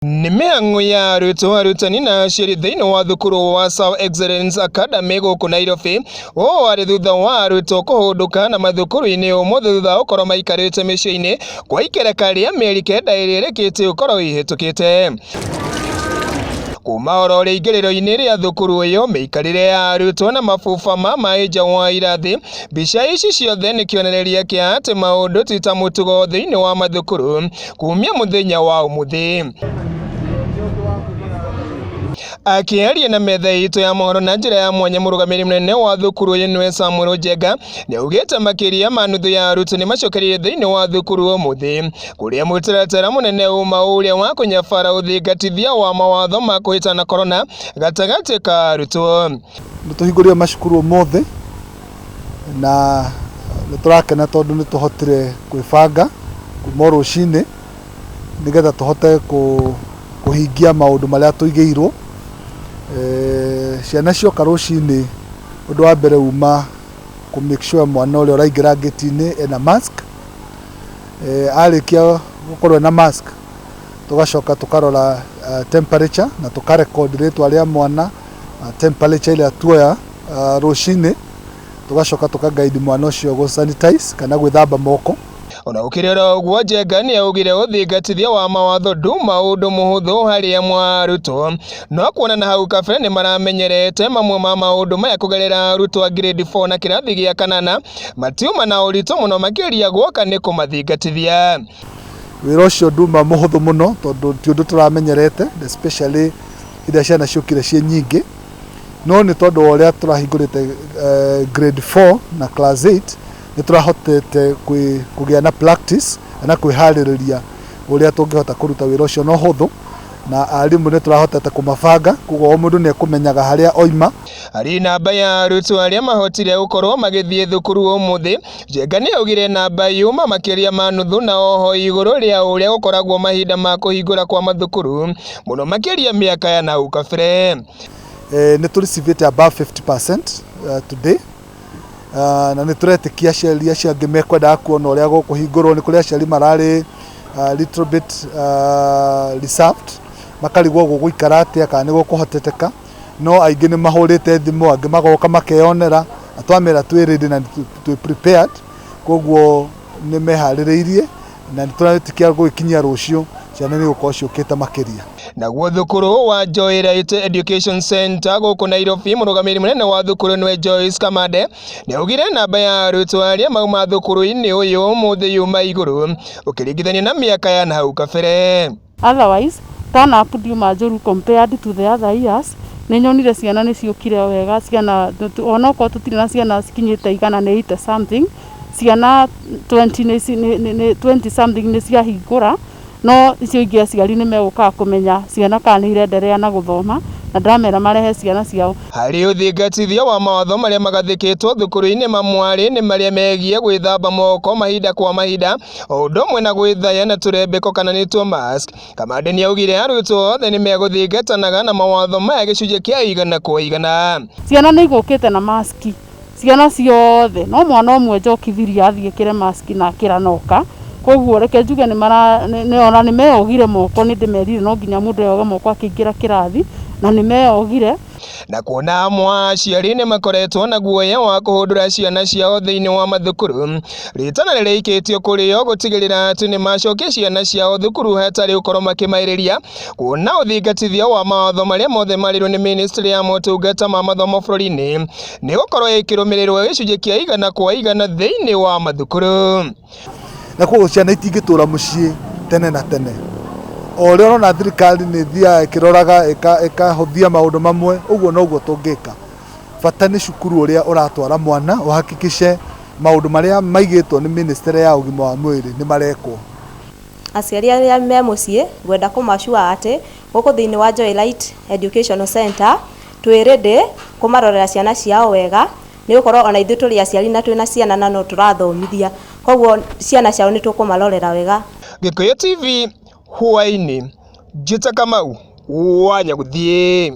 Nĩ mĩhang'o ya arutwo, arutani na aciari thĩinĩ wa thukuru wa South Excellence Academy gũkũ Nairobi. Ũũ warĩ thutha wa arutwo kũhũndũka na mathukuru-inĩ ũmũthĩ thutha wa gũkorwo maikarĩte mĩciĩ-inĩ kwa ikereka rĩa mĩeri kenda ĩrĩa ĩrĩkĩtie gũkorwo ĩhĩtũkĩte. Kuma oro rĩingĩrĩro-inĩ rĩa thukuru ũyũ, mĩikarĩre ya arutwo na mabuba ma maĩ nja wa irathi, mbica ici ciothe nĩ kĩonereria kĩa atĩ maũndũ ti ta mũtugo thĩinĩ wa mathukuru kumia mũthenya wa ũmũthĩ. Akĩaria na metha itũ ya mohoro na njĩra ya mwanya, mũrũgamĩrĩri mũnene wa thukuru ũyũ nĩwe Samuel Njenga nĩaugĩte makĩria ma nuthu ya arutwo nĩmacokereirie thĩinĩ wa thukuru ũmũthĩ, kũrĩa mũtaratara mũnene uma ũrĩa wa kũnyabara ũthingatithia wa mawatho ma kũhĩtana korona gatagatĩ ka arutwo. Nĩ tũhingũrire macukuru ũmũthĩ na nĩ tũrakena tondũ nĩ tũhotire kwĩbanga kuma o rũcinĩ nĩgetha tũhote kũhingia maũndũ marĩa tũigĩirwo. Ciana cioka rũcinĩ ũndũ wa mbere uma kũ make sure mwana ũrĩa ũraingĩra ngĩti-inĩ ena mask. Arĩkia gũkorwo ena mask tũgacoka tũkarora temperature na tũka record rĩtwa rĩa mwana, temperature ĩrĩa tuoya rũcinĩ, tũgacoka tũka guide mwana ũcio gũ sanitize kana gwĩthamba moko. Ona gũkĩrĩ oro ũguo, Njenga nĩaugire ũthingatithia wa mawatho nduma ũndũ mũhũthũ harĩ amwe a arutwo, no kuona na hau kabere nĩmaramenyerete mamwe ma maũndũ maya kũgerera arutwo a grade 4 na kĩrathi gĩa kanana matiuma na ũritũ mũno makĩria guoka nĩ kũmathingatithia. Wĩra ũcio nduma mũhũthũ mũno tondũ ti ũndũ tũramenyerete, especially rĩrĩa ciana ciũkire ciĩ nyingĩ, no nĩ tondũ wa ũrĩa tũrahingũrĩte grade 4 na class 8 nĩ tũrahotete kũgĩa na practice na kwĩharĩrĩria ũrĩa tũngĩhota kũruta wĩra ũcio na ũhũthũ, na arimũ nĩ tũrahotete kũmabanga, koguo o mũndũ nĩ ekũmenyaga harĩa oima. Harĩ namba ya arutwo arĩa mahotire gũkorwo magĩthiĩ thukuru ũmũthĩ, Njenga nĩaugire namba yuma makĩria ma nuthu na oho igũrũ rĩa ũrĩa gũkoragwo mahinda ma kũhingũra kwa mathukuru mũno makĩria mĩaka ya nahau kabere. Nĩ tũ receive above 50% today, na nĩ tũretĩkia aciari acio angĩ mekwendaga kuona ũrĩa gũkũhingũrwo. Nĩ kũrĩ aciari mararĩ little bit reserved, makarigwo gũgũikara atĩa kana nĩ gũkũhoteteka, no aingĩ nĩ mahũrĩte thimũ, angĩ magoka makeyonera, na twamera twĩ ready na twĩ prepared, koguo nĩ meharĩrĩirie na nĩ tũretĩkia gũgĩkinyia rũciũ ciana nĩ igũkorwo ciũkĩte makĩria. Naguo thukuru wa Joyride Education Center gũkũ Nairobi, mũrũgamĩrĩri mũnene wa thukuru nĩwe Joyce Kamande nĩaugire namba ya arutwo arĩa mauma thukuru-inĩ ũyũ ũmũthĩ yuma igũrũ ũkĩringithania na mĩaka ya nahau kabere. Otherwise, turn up ndiuma njũru compared to the other years. Nĩ nyonire ciana nĩ ciũkire wega, ciana onokorwo tũtirĩ na ciana cikinyĩte igana, nĩ 80 something, ciana 20 nĩ 20 something nĩ ciahingũra, no icio ingĩ aciari nĩ megũkaga kũmenya ciana kana nĩ irenderea na gũthoma, na ndĩramera marehe ciana ciao. Harĩ ũthingatithia wa mawatho marĩa magathĩkĩtwo thukuru-inĩ, mamwarĩ nĩ marĩa megiĩ gwĩthamba moko mahinda kwa mahinda o ũndũ ũmwe na gwĩthaya na tũrembeko kana nĩtuo mask. Kamande nĩaugire arutwo othe nĩmegũthingatanaga na mawatho maya gĩcunjĩ kĩa 100%. Ciana nĩ igũkĩte na maski, ciana ciothe, no mwana ũmwe njokithirie athiĩ ĩkĩre maski na akĩra noka, koguo reke njuge nĩ mara ona nĩ meyogire moko, nĩ ndĩmerire no nginya mũndũ eyoge moko akĩingĩra kĩrathi, na nĩ meyogire. Na kuona amwe a aciari nĩ makoretwo na guoya wa kũhũndũra ciana ciao thĩinĩ wa mathukuru, rĩtana rĩrĩikĩtio kũrĩ o gũtigĩrĩra atĩ nĩ macokia ciana ciao thukuru hatarĩ gũkorwo makĩmaĩrĩria, kuona ũthingatithia wa mawatho marĩa mothe marĩrwo nĩ ministry ya motungata ma mathomo bũrũri-inĩ nĩ gũkorwo ĩkĩrũmĩrĩrwo gĩcunjĩ kĩa 100% thĩinĩ wa mathukuru. Na koguo ciana itingĩtũra mũciĩ tene na tene. O ũrĩa ũrona thirikari nĩ ĩthiaga ĩkĩroraga ĩkahũthia maũndũ mamwe, ũguo noguo tũngĩka. Bata nĩ cukuru ũrĩa ũratwara mwana ũhakikishe maũndũ marĩa maigĩtwo nĩ ministry ya ũgima wa mwĩrĩ nĩ marekwo. Aciari arĩa me mũciĩ ngwenda kũmacua atĩ gũkũ thĩinĩ wa Joyride Educational Center twĩ ready kũmarorera ciana ciao wega, nĩ gũkorwo ona ithuĩ tũrĩ aciari na twĩna ciana na no tũrathomithia, koguo ciana ciao nĩ tũkũmarorera wega. Gĩkũyũ TV hwaĩ-inĩ, Njĩta Kamau wa Nyagũthiĩ.